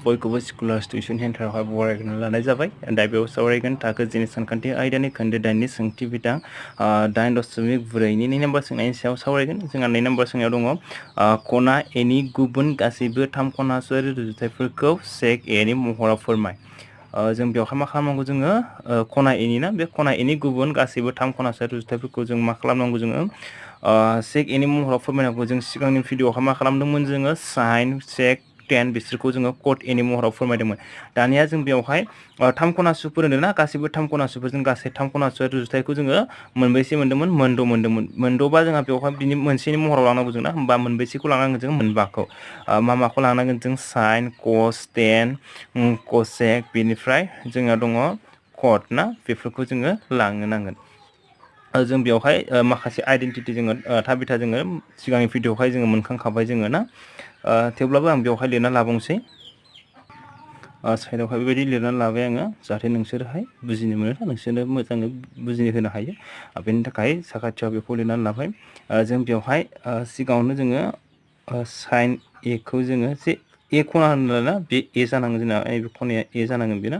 बयखौबो स्कलार्स टिउसन सेन्टारावहाय बरायनो लानाय जाबाय। दा बेयाव सावरायगोन थाखो जिनि सानखान्थि आयदानि खोन्दो 8नि सोंथि बिदां 8.4नि 2 नम्बर सोंनायनि सायाव सावरायगोन। जोंहा 2 नम्बर सोंनायाव दङ खना एनि गुबुन गासैबो 3 खनासोआरि रुजुथायफोरखौ सेक एनि महराव फोरमाय। जों बेवहाय मा खालामनांगौ जोङो खना एनि ना, बे खना एनि गुबुन गासैबो 3 खनासोआरि रुजुथायफोरखौ जों मा खालामनांगौ जोङो सेक एनि महराव फोरमायनांगौ। जों सिगांनि भिडिअआवहाय मा खालामदोंमोन जोङो साइन सेक टेन बिसोरखौ जोङो कट एनि महराव फोरमायदोंमोन। दानिया जों बेवहाय 3 खनासुफोर होनदों ना, गासैबो 3 खनासुफोर, जों गासै 3 खनासुआरि रुजुथायखौ जोङो मोनबेसे मोन्दोंमोन? मोनद' मोन्दोंमोन। मोनद'बा जोंहा बेवहाय बिनि मोनसेनि महराव लांनांगौ जोंना, होमबा मोनबेसेखौ लांनांगोन जों? मोनबाखौ। माखौ लांनांगोन जों? साइन कस टेन कसेक, बेनिफ्राय जोंहा दङ कट ना, बेफोरखौ जोङो लांनो नांगोन। जों बेवहाय माखासे आइडेन्टिटि जोङो थाबिथा जोङो सिगांनि भिडिअआवहाय जोङो मोनखांखाबाय जोङो ना, थेवब्लाबो आं बेवहाय लिरना लाबावनोसै। साइडआवहाय बेबायदि लिरनानै लाबाय आङो, जाहाथे नोंसोरहाय बुजिनो मोनो, नोंसोरनो मोजाङै बुजिनो होनो हायो। बेनि थाखाय साखाथियाव बेखौ लिरनानै लाबाय। जों बेवहाय सिगाङावनो जोङो साइन एखौ जोङो जे ए खना होनोब्ला ना, बे ए जानांगोन जोंना, बे खनाया ए जानांगोन बेना।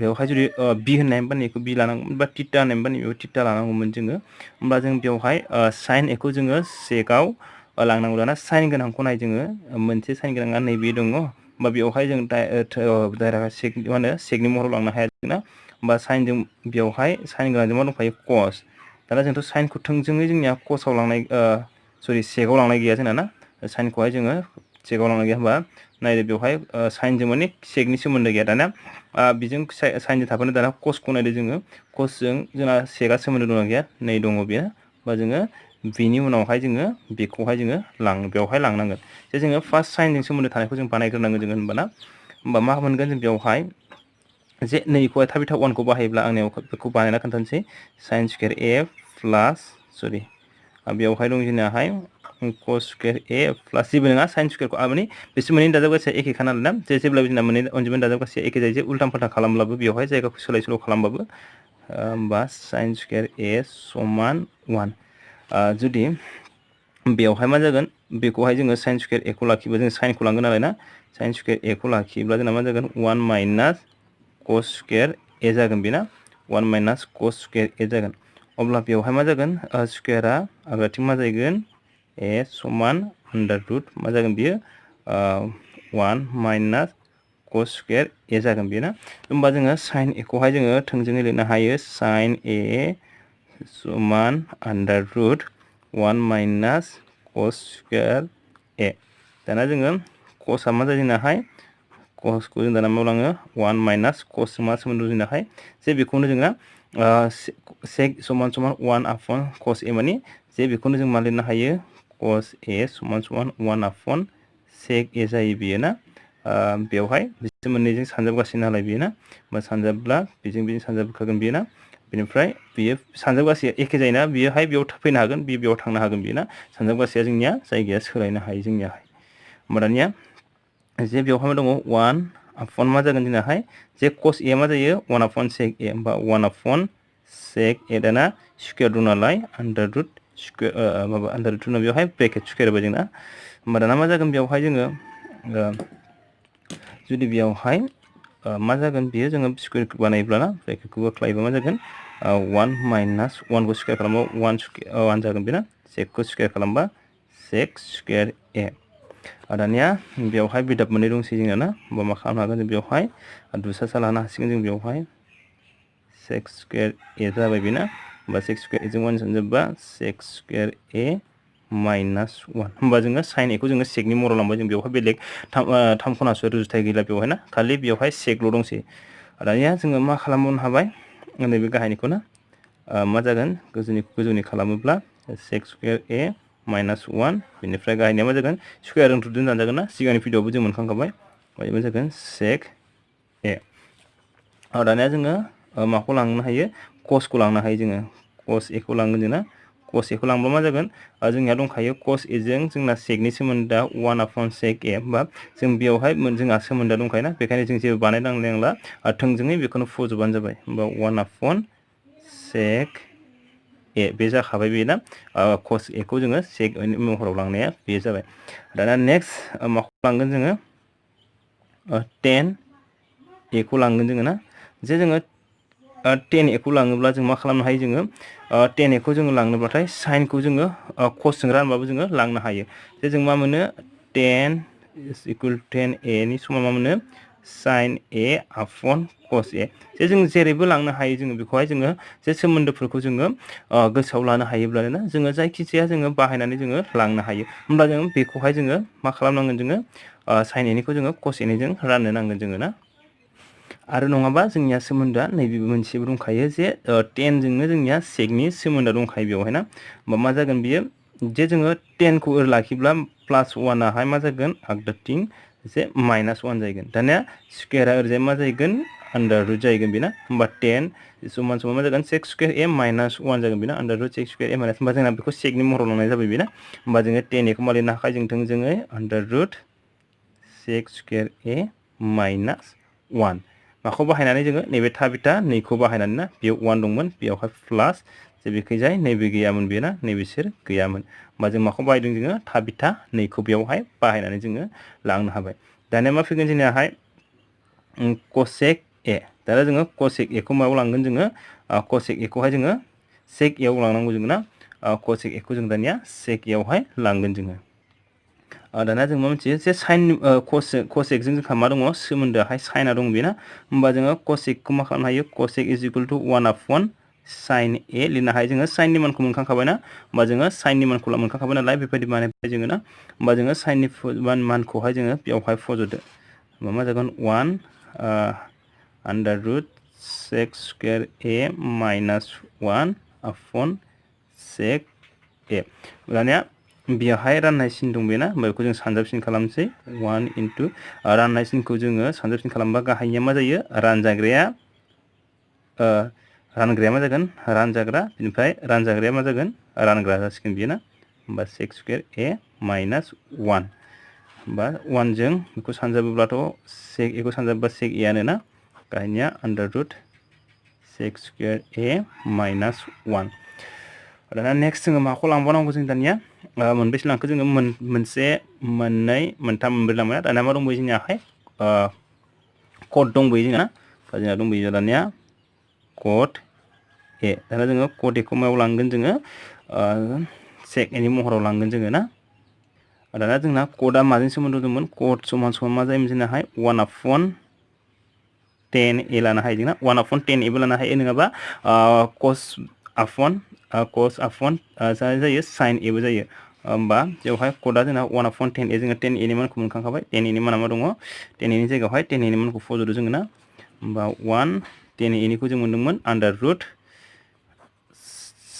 बेवहाय जुदि बि होननाय मोनबा बेखौ बि लानांगौमोन, बा टिटा होननाय मोनबा बेखौ टिटा लानांगौमोन जोङो। होमबा जों बेवहाय साइन एखौ जोङो सेकआव लांनांगौ। दाना साइन गोनांखौ नाय जोङो, मोनसे साइन गोनाङा नैबे दङ, होमबा बेवहाय जों डाइरेक्ट मा होनो सेकनि महराव लांनो हाया जोंना। होमबा साइनजों बेवहाय साइन गोनांजों मा दंफायो? कस। दाना जोंथ' साइनखौ थोंजोङै जोंनिया कसाव लांनाय सेकआव लांनाय गैया जोंना ना, साइनखौहाय जोङो सेकआव लांनाय गैया। होमबा नायदो बेवहाय साइनजों माने सेकनि सोमोन्दो गैया। दाना बेजों साइनजों थाफानो, दाना कसखौ नायदो जोङो, कसजों जोंना सेकआ सोमोन्दो दंना गैया? नै दङ बेयो। होमबा जोङो बेनि उनावहाय जोङो बेखौहाय जोङो बेवहाय लांनांगोन। जे जोङो फार्स्ट साइनजों सोमोन्दो थानायखौ जों बानायग्रोनांगोन जोङो, होनबाना होमबा मा मोनगोन जों बेवहाय? जे नैखौहाय थाबिथा 1खौ बाहायोब्ला आंनियाव बेखौ बानायना खोन्थानोसै। साइन स्कुवेर ए प्लास, सरि बेवहाय दं जोंनाहाय कस स्कुवेर ए प्लास, जेबो नङा साइन स्कुवेरखौ माने बिसोर मोननैनि दाजाबगासैया एखेखा नालाय ना, जेब्लाबो जोंना मोननै अनजिमानि दाजाबगासैया एखे जायो। जे उल्टां फाल्टां खालामब्लाबो बेवहाय जायगाखौ सोलाय सोल' खालामबाबो, होमबा साइन स्कुवेर ए समान 1। जुदि बेवहाय मा जागोन? बेखौहाय जोङो साइन स्कुवेर ए खौ लाखियोबा जों साइनखौ लांगोन नालाय ना, साइन स्कुवेर ए खौ लाखियोब्ला जोंना मा जागोन? 1 माइनास कस स्कुवेर ए जागोन बेना, 1 माइनास कस स्कुवेर ए जागोन। अब्ला बेवहाय मा जागोन? स्कुवेरा आगदाथिं मा जाहैगोन? ए समान आन्डार रुट मा जागोन बियो? 1 माइनास कस स्कुवेर ए जागोन बेना। होमबा जोङो साइन ए खौहाय जोङो थोंजोङै लिरनो हायो, साइन ए समान आन्डार रुट 1 माइनास कस स्कुवेर ए। दाना जोङो कसआ मा जायो जोंनाहाय? कसखौ जों दाना मायाव लाङो? 1 माइनास कसजों मा सोमोन्दो जोंनाहाय? जे बेखौनो जोङो सेक समान 1 आपन कस ए, माने जे बेखौनो जों मा लिरनो हायो? कस ए समान 1 सेक ए जायो बेयो ना। बेवहाय बिसोर मोननैजों सानजाबगासिनो नालाय बेयो ना, होमबा सानजाबब्ला बेजों सानजाबखागोन बेयो ना। बेनिफ्राय बेयो सानजाबगासैया एखे जायोना, बेयोहाय बेयाव फैनो हागोन, बेयाव थांनो हागोन बेयो ना। सानजाबगासैया जोंनिया जायगाया सोलायनो हायो जोंनियाहाय। होमबा दानिया जे बेवहाय मा दङ? 1 आपन मा जागोन जोंनाहाय? जे कस ए मा जायो? 1 आपन सेक ए, होमबा 1 आपन सेक ए। दाना स्कुवेर दं नालाय आन्डार रुट स्कुवेर, माबा आन्डार रुट उनाव बेवहाय ब्रेकेट स्कुवेर होबाय जोंना। होमबा दाना मा जागोन बेवहाय जोङो जुदि बेवहाय मा जागोन बेयो? जोङो स्कुवेर बानायोब्ला ना, ब्रेकेटखौ बोख्लायोबा मा जागोन? 1 माइनास 1खौ स्कुवेर खालामबा 1 जागोन बेना, सेकखौ स्कुवेर खालामबा सेक स्कुवेर ए। दानिया बेवहाय बिदाब मोननै दंसै जोंना ना, होमबा मा खालामनो हागोन जों बेवहाय? दुसासा लानो हासिगोन जों बेवहाय, सेक स्कुवेर ए जाबाय बेना। होमबा सेक स्कुवेर एजों 1 सानजाबबा सेक स्कुवेर ए माइनास 1। होमबा जोङो साइन एखौ जोङो सेकनि महराव लांबाय। जों बेवहाय बेलेग 3 खनासुआरि रुजुथाय गैला बेवहाय ना, खालि बेवहाय सेकल' दंसै। दानिया जोङो मा खालामबावनो हाबाय? नैबे गाहायनिखौ ना, मा जागोन? गोजौनि खालामोब्ला सेक स्कुवेर ए माइनास 1, बेनिफ्राय गाहायनिया मा जागोन? स्कुवेर रुटजों दानजागोन ना, सिगांनि भिडिअआवबो जों मोनखांखाबाय। मा जागोन? सेक ए। दानिया जोङो माखौ लांनो हायो? कसखौ लांनो हायो जोङो, कस एखौ लांगोन जोंना। कस एखौ लांबा मा जागोन? जोंनिया दंखायो कस एजों जोंना सेकनि सोमोन्दोआ 1 आपन सेक ए। होमबा जों बेवहाय जोंहा सोमोन्दोआ दंखायोना, बेखायनो जों जेबो बानायनांला, थोंजोङै बेखौनो फज'बानो जाबाय। होमबा 1 आपन सेक ए बे जाखाबाय बे ना। कस एखौ जोङो सेक महराव लांनाया बे जाबाय। दाना नेक्स्ट माखौ लांगोन जोङो? 10 ए खौ लांगोन जोङो ना जे जोङो 10 ए खौ लाङोब्ला जों मा खालामनो हायो जोङो 10 ए खौ जोङो लांनोब्लाथाय साइनखौ जोङो cosजों रानबाबो जोङो लांनो हायो जे जों मा मोनो 10 is equal 10 ए नि समान मा मोनो sin a upon cos a जे जों जेरैबो लांनो हायो जोङो बेखौहाय जोङो जे सोमोन्दोफोरखौ जोङो गोसोआव लानो हायोब्लानो जोङो जायखिजाया जोङो बाहायनानै जोङो लांनो हायो होमब्ला जों बेखौहाय जोङो मा खालामनांगोन जोङो sin a निखौ जोङो cos a निजों राननो नांगोन जोङो ना आरो नङाबा जोंनिया सोमोन्दोआ नैबे मोनसेबो दंखायो जे 10 जोंनो जोंनिया सेकनि सोमोन्दो दंखायो बेवहाय ना होमबा मा जागोन बियो जे जोङो 10 खौ ओरै लाखिब्ला +1 आहाय मा जागोन आगदाथिं जे -1 जागोन दानिया स्क्वायरआ ओरैजाय मा जाहैगोन अंडर रुट जाहैगोन बेना होमबा 10 समान मा जागोन sec स्क्वायर a -1 जागोन बेना under root sec square a होमबा जोंना बेखौ सेकनि महराव लांनाय जाबाय बेना होमबा जोङो 10 a खौ मा लिरनो हाखायो जों थोंजोङै under root sec square a -1 माखौ बाहायनानै जोङो नैबे थाबिथा नैखौ बाहायनानै ना बेयाव 1 दंमोन बेयावहाय प्लास जे बेखैजाय नैबे गैयामोन बेना नैबेसोर गैयामोन होमबा जों माखौ बाहायदों जोङो थाबिथा नैखौ बेयावहाय बाहायनानै जोङो लांनो हाबाय दानिया मा फैगोन जोंनियाहाय cosec a दाना जोङो cosec a खौ मायाव लांगोन जोङो cosec a खौहाय जोङो sec a आव लांनांगौ जोङो ना cosec a खौ जों दानिया sec a आवहाय लांगोन जोङो दाना जों मा मिथियो जे sin cosec जों जोंहा मा दङ सोमोन्दोआहाय साइनआ दं बेना होमबा जोङो cosec खौ मा खालामनो हायो cosec is equal to 1/1 sin a लिरनो हायो जोङो साइननि मानखौ मोनखांखाबाय ना होमबा जोङो साइननि मानखौ मोनखांखाबाय नालाय बेबायदि बानायबाय जोङो ना होमबा जोङो साइननि मानखौहाय जोङो बेयावहाय फज'दो होमबा मा जागोन 1 under root sec square a -1/sec a दानिया बेयावहाय राननाय सिन दं बेना होमबा बेखौ जों सानजाबसिन खालामसै 1 इनटु राननाय सिनखौ जोङो सानजाबसिन खालामबा गाहायनिया मा जायो रानजाग्राया मा जागोन रानजाग्रा बिनिफ्राय रानजाग्राया मा जागोन रानग्रा जासिगोन बियो ना होमबा sec स्क्वायर a -1 होमबा 1 जों बेखौ सानजाबोब्लाथ' sec a खौ सानजाबोबा sec a आनो ना गाहायनिया under root sec square a -1 दाना नेक्स्ट जोङो माखौ लांबावनांगौ जों दानिया मोनबेसे लांखो जोङो मोनसे मोननै मोनथाम मोनब्रै लांबाय दानिया मा दंबायो जोंनियाहाय कट दंबायो जोंना जोंना दंबायो दानिया कट ए दाना जोङो कट ए खौ मायाव लांगोन जोङो sec a नि महराव लांगोन जोङो ना दाना जोंना कटआ माजों सोमोन्दो दंमोन कट समान मा जायोमोन जोंनाहाय 1/10 a लानो हायो जोंना 1/10 a बो लानो हायो नङाबा cos जायो sin a बो जायो होमबा बेवहाय कटआ जोंना 1/10 a जोङो 10 a नि मानखौ मोनखांखाबाय 10 a नि माना मा दङ 10 a नि जायगायावहाय 10 a नि मानखौ फज'दो जोङो ना होमबा 1 10 a निखौ जों मोनदोंमोन under root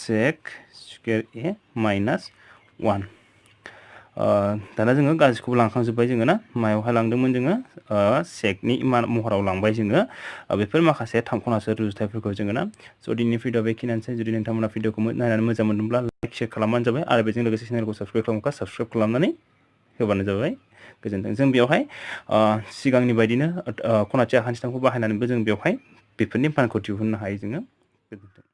sec square a -1 दाना जोङो गासिखौबो लांखांजोब्बाय जोङो ना मायावहाय लांदोंमोन जोङो सेकनि महराव लांबाय जोङो बेफोर माखासे थामख'नासो रुजुथायफोरखौ जोङो ना स' दिनैनि भिडिअ बेखिनियानोसै जुदि नोंथांमोना भिडिअखौ नायनानै मोजां मोनदोंब्ला लाइक शेयार खालामबानो जाबाय आरो बेजों लोगोसे चेनेलखौ साबस्क्राइब खालामनानै होबानो जाबाय गोजोन्थों जों बेवहाय सिगांनि बायदिनो खनाथिया हान्थिथामखौ बाहायनानैबो जों बेवहाय बेफोरनि मानखौ दिहुननो हायो जोङो गोजोन्थों